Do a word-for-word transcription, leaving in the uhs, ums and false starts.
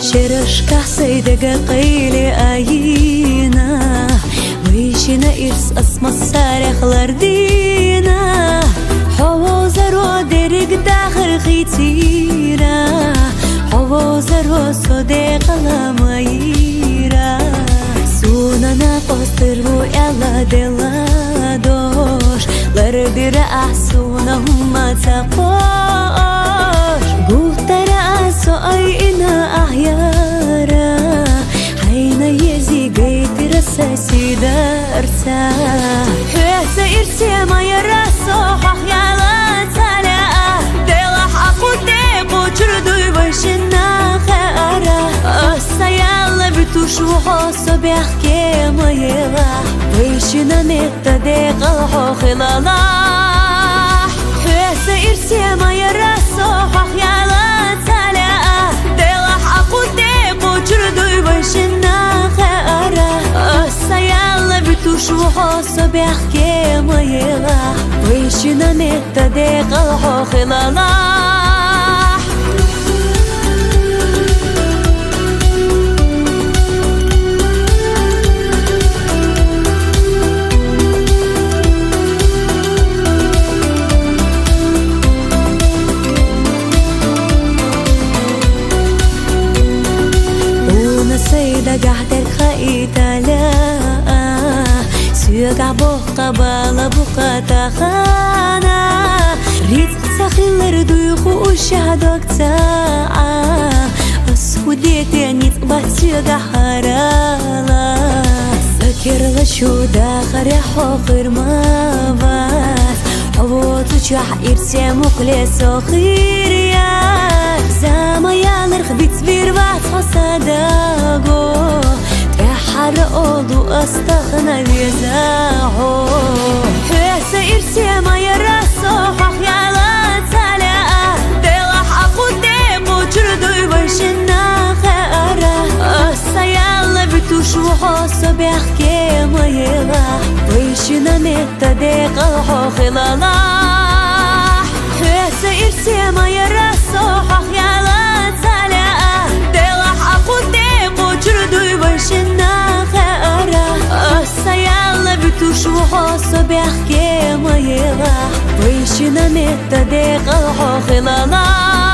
Шерашкахь сай дега къайле айина, вайшинна ирс ас массарех лардина. Хьо вовзаро дерриг дахар хийцира, хьо вовзаро со декъала ма йира. Суна накъостар ву аьлла делла дош, лардира ахь суна хӀумма ца кхош. Гуттара а со айина ахь яра, хьайна езий гайтира са сидарца. Хьоьца ирсе ма яра со хьох яла ца лаьа, делахь а кху тӀе кхочур дуй вайшинна хаьара. Ас ца яьлла вуьтуш ву хьо, со бехке ма елахь, вайшинна метта декъал хьо хилалахь. Хьоьца ирсе ма яра со хьох яла ца лаьа, делахь а кху тӀе кхочур дуй вайшинна хаьара. Ас ца яьлла вуьтуш ву хьо, со бехке ма елахь, вайшинна метта декъал хьо хилалахь. Уна сай дагахь дерг хаийта лаьа, соьгахь боккха бала бу-кх тахана. Рицкъ ца хилар дуй хууш шаьш дог ца Ӏа, ас хӀу де те, ницкъ бац соьгахь хӀарала. Са керла чу дахарехь хьо хир ма вац, хьо воцучохь ирсе мукъале со хир яц. Зама яларх вицвер вац хьо са даго, тӀаьххьара олу ас тахана веза хьо. Хьоьца ирсе ма яра со хьох яла ца лаьа, делахь а кху тӀе кхочур дуй вайшинна хаьара. Ас ца яьлла вуьтуш ву хьо, со бехке ма елахь, вайшинна метта декъал хьо хилалахь. Хьоьца ирсе ма яра со хьох яла ца лаьа, делахь а кху тӀе кхочур дуй вайшинна хаьара. Ас ца яьлла вуьтуш ву хьо, со бехке ма елахь, вайшинна метта декъал хьо хилалахь.